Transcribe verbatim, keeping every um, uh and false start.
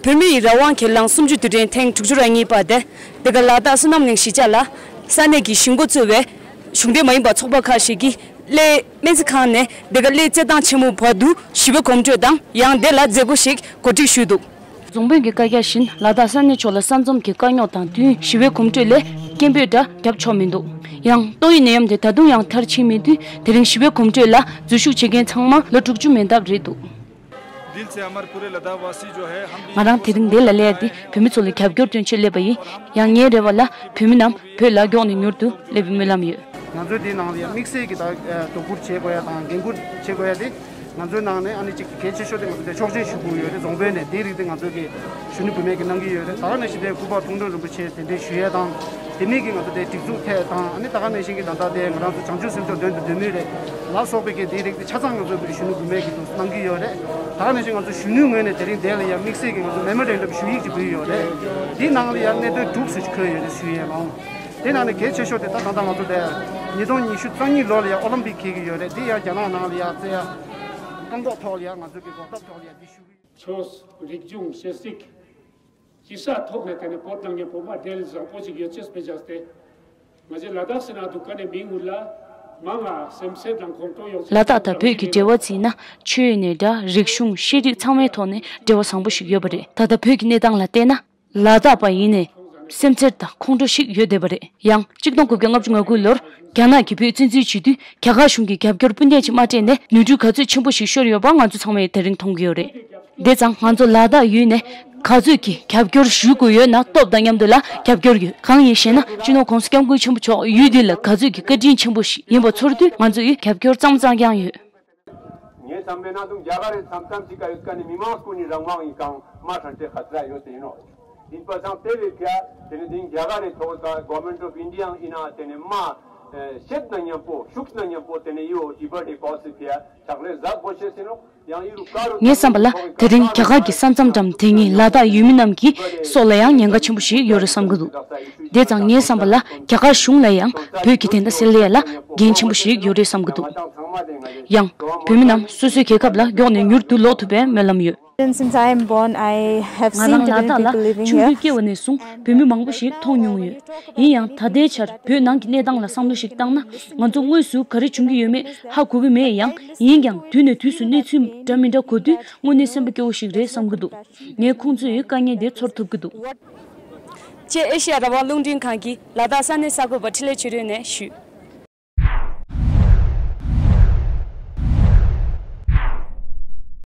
བོད་མིའི་རང་དབང་སྒེར་ལངས་གསུམ་བཅུའི་དུས་དྲན་ཐེངས་དྲུག་ཅུ་རེ་གཉིས་པ་དེ་འདི་ག་ལ་དྭགས་བསོད་ནམས་གླིང་གཞིས་ཆགས་ལ་ས་གནས་ཀྱི་གཞིས་འགོ་གཙོས་པའི་གཞུང་འབྲེལ་མ་ཡིན་པ་ཚོགས་པ་ཁག་ཞིག་གིས་གླེ་སྨན་རྩིས་ཁང་ནས་འདི་ག་གླེ་རྩེད་ཐང་ཆེན་མོ་བར་དུ་ཞི་བའི་གོམ་བགྲོད་དང་ཡང་དེ་ལ་མཛད་སྒོ་ཞིག་གོ་སྒྲིག་ཞུས་འདུག་རྫོང་དཔོན་གྱི་བཀའ་རྒྱ་བཞིན་ལ་དྭགས་ས་གནས་ཕྱོགས་ལ་ས་མཚམས་ཀྱི་དཀའ་རྙོག་དང་བསྟུན་ཞི་བའི་གོམ་བགྲོད་ལས་སྐད་འབོད་འདྲ་བརྒྱབ་ཆོག་མི་འདུག་ཡང་ཏོག་དབྱིབས་ནད་ཡམས་དེ་ད་དུང་ཡང་མཐར་ཕྱིན་མེད་དུས་དེ་རིང་ཞི་བའི་གོམ་བགྲོད་ལ་འཛུལ་ཞུགས་བྱེད་མཁན་ཚང་མ་ལོ་དྲུག་ཅུ་མན་འདབས་རེད་འདུག दिल से हमारे पूरे लद्दाखवासी जो है हम ང་རང་དེ་རིང་འདི་ལ་སླེབས་ཏེ་བོད་མི་ཚོ་ལ་རྒྱབ་སྐྱོར་སྟོན་ཆེད་སླེབས་པ་ཡིན། ཡང་ངའི་རེ་བ་ལ་བོད་མི་རྣམས་བོད་ལ་མགྱོགས་ནས་མྱུར་དུ་སླེབས་པའི་སྨོན་ལམ་ཡོད། ང་ཚོའི་འདིའི་ནང་ལ་ཡང་དམིགས་བསལ་གྱི་ད་ཨ་དོ་ཁུར་བྱེད་དགོས་ཡ་དང་འགན་ཁུར་བྱེད་དགོས་ཡ་དེ་ང་ཚོའི་ནང་ནས་ཨ་ནི་གཅིག་གལ་ཆེ་ཤོས་དེ་ང་ཚོ་དེ་ཆོག་མཆན་ཞུ་དགོས་ཡོད་རེད། རྫོང་དཔོན་ནས་དེའི་རིགས་དེ་ང་ཚོ་གི་གཞོན་ནུ་བུད་མེད་ཀྱིས་གནང་གི་ཡོད་རེད། ད་ག་ནང་བཞིན་དེ་སྐུ་པར་མཐོང་གྲོལ་རིན་པོ་ཆེ་གདན་འདྲེན་ཞུ་ཡ་དང་དེ་ནས་ཀྱི་ང་ཚོ་དེ་སྒྲིག་འཛུགས་ཐད་དང་ཨ་ནི་ད་ག་ནང་བཞིན་གྱི་ད་ལྟ་དེ་ང་རང་ཚོ་བྱང་ཆུབ་སེམས་མཆོག་དོན་དུ་འདོད་མུས་རེད་ལ་སོགས་པའི་གི་དེའི་རིགས་དེ་ཆ་ཚང་ང་ཚོ་གི་གཞོན་ནུ་བུད་མེད་ཀྱིས་དུ་གནང་གི་ཡོད་རེད། ད་ག་ནང་བཞིན་ང་ཚོ་གཞོན་ནུའི་ངོས་ནས་དེ་རིང་དེ་ལ་ཡང་དམིགས་བསལ་གྱི་ང་ཚོ་མེ་མོ་རན་ཌམ་ཞུ་ཡིག་ཅིག་ཕུལ་ཡོད་རེད། དེའི་ནང་ལ་ཡང་གནད་དོན་དྲུག་ཙམ་ཞིག་འཁོད་ཡོད་རེད་ཞུ་ཡས་ལ། དེ་ནང་ནས་གལ་ཆེ་ཤོས་དེ་ད་ད་ལྟ་ང་ཚོ་དེ་ཉིས་སྟོང་ཉི་ཤུ་རྩ་གཉིས་ལོ་ལ་ཡང་ཨོ་ལིམ་པིག་འཁེལ་གྱི་ཡོད་རེད། དེ་ཡང་རྒྱ་ནག་ནང་ལ་ཡང་རྩེ་ཡ་བཀག་འགོག་ཐོག་ལ་ཡང་ང་ཚོ་གི་འགོག་ཐབས་ཐོག་ལ་ཡང་འདི་ཞུ་གི་ཡོད། ཆོས་རིག་གཞུང་གཤེགས་གཟིགས་ཅི་ས་ཐོག་ནས་དེ་ནས་བོད་ནང་གི་བོད་པ་འབྲེལ་བཟང་པོ་ཞིག་ཡོད་ཅེས་སྤེལ་བྱས་ཏེ། ང་ཚོའི་ལ་དྭགས་སི་ན་དུ་ཀ་ནས་མི་འུ་ལ་མང་ང་སེམས་སེ་དང་ཁོང་ཁྲོ་ཡོང་ལ་དྭགས་དང་བོད་ཀྱི་འབྲེལ་བ་བརྩིས་ན་ཆོས་ནས་འདྲ་རིག་གཞུང་ཤེས་རིག་ཚང་མའི་ཐོག་ནས་འབྲེལ་བ་བཟང་པོ་ཞིག་ཡོད་པ་རེད། ད་ལྟ་བོད་ཀྱི་གནས་སྟངས་ལ་བལྟས་ན། ལ་དྭགས་པ་ཡིན་ནས་སེམས་འཚེར་དང་ཁོང་ཁྲོ་ཞིག་ཡོད་བསྡད་པ་རེད། ཡང་གཅིག་སྟོང་དགུ་བརྒྱ་ལྔ་བཅུ་ང་དགུ་ལོར་རྒྱ་ནག་གིས་བོད་བཙན་འཛུལ་བྱེད་དུས་རྒྱ་གར་གཞུང་གིས་རྒྱབ་སྐྱོར་སྤུན་ཟླ་ཅིག་མ་སྤྲད་ནས་ནོར་འཁྲུལ་ག་ཚོད་ཆེན་པོ་ཞིག་ཤོར་ཡོད་པ་ང་ཚོ་ཚང་མས་དེ་རིང་མཐོང་གི་ཡོད་རེད། དེ་ཙང་ང་ཚོ་ལ་དྭགས་ཡུལ་ནས་ག་ཚོད་ཀྱིས་རྒྱབ་སྐྱོར་ཞུ་དགོས་ཡོད་ན་སྟོབས་དང་མཉམ་དུ་ལ་རྒྱབ་སྐྱོར་ཡོད། གང་ཡིན་ཞེ་ན་སྤྱི་ནོར་༸གོང་ས་༸སྐྱབས་མགོན་ཆེན་པོ་མཆོག་ཡུལ་འདི་ལ་ག་ཚོད་ཀྱི་བཀའ་དྲིན་ཆེན་པོ་ཞིག་ཡིན་པ་ཚོར་དུས་ང་ཚོ་ཡུལ་རྒྱབ་སྐྱོར་གཙང་མ་གཙང་རྐྱང་ཡོད། ངའི་བསམ་པའི་ནང་དུ་རྒྱ་གར་རེད་མཚམས་མཚམས་ཅིག་ག་ཡོད་ཀ་ནས་མི་མང་ཀུན་ནི་རང་དབང་ཡིན་གང་མ་ཧྲན་ཏེ་ཁ་ཚ་ཡོད་དེ་ཡིན་ནོ། ཡིན་པ་སང་དེ་བས་ཕྱ་དེ་ནི་དེང་རྒྱ་གར་རེད་ཐོག་ཀ་Government of India ཡིན་ན་དེ་ནི་མ་ཤེད་ན་མཉམ་པོ་ཤུགས་ན་མཉམ་པོ་དེ་ནི་ཡོ་ཏི་བར་ནི་གོ་སི་ཕྱ་ཕྱག་ལས་ཟབ་པོ་བྱེད་སྲིད་ནོ། ཡང་ཡི་རུ་ཀ་རུ་ངའི་བསམ་པ་ལ་དེ་རིང་རྒྱ་གར་གྱི་ས་མཚམས་འགྲམ་དེ་ཉིད་ལ་དྭགས་ཡུལ་མི་རྣམས་ཀྱི་སྲོག་ལ་ཡང་ཉེན་ཁ་ཆེན་པོ་ཞིག་ཡོད་རེད་བསམ་གྱི་འདུག་དེ་ཙང་ངའི་བསམ་པ་ལ་རྒྱ་གར་གཞུང་ལ་ཡང་བོད་ཀྱི་བདེན་མཐའ་སེལ་ཡས་ལ་འགན་ཆེན་པོ་ཞིག་ཡོད་རེད་བསམ་གྱི་འདུག་ཡང་བོད་མི་རྣམས་སོ་སོའི་རྒྱལ་ཁབ་ལ་མགྱོགས་ནས་མྱུར་དུ་ལོག་ཐུབ་པའི་སྨོན་ལམ་ཡོད། Since I am born, I have ང་seen རང་ལ Tibetan དྭགས people ལ living ཆུང་here. དུས་སྐྱེ་བ་ནས་བཟུང་བོད་མི་མང་པོ་ཞིག་མཐོང་མྱོང་ཡོད། ཡིན་ཡང་ད་ལྟའི་ཆར་བོད་ནང་གི་གནས་སྟངས་ལ་བསམ་བློ་ཞིག་བཏང་ན་ང་ཚོ་དངོས་སུ་ག་རེ་བྱུང་གི་ཡོད་མེད་ཧ་གོ་གི་མེད། ཡང་ཡིན་ཀྱང་དུས་ནས་དུས་སུ་གནས་ཚུལ་འདྲ་མི་འདྲ་གོ་དུས་དངོས་གནས་སེམས་པ་སྐྱོ་བོ་ཞིག་རེད་བསམ་གྱི་འདུག་ངས་ཁོང་ཚོའི་དཀའ་ངལ་དེ་ཚོར་ཐུབ་ཀྱི་འདུག་ཅེས་ཨེ་ཤི་ཡ་རང་དབང་རླུང་འཕྲིན་ཁང་གིས་ལ་དྭགས་ས་གནས་གསར་འགོད་པ་འཕྲིན་ལས་ཆོས་སྒྲོན་ནས་ཞུས།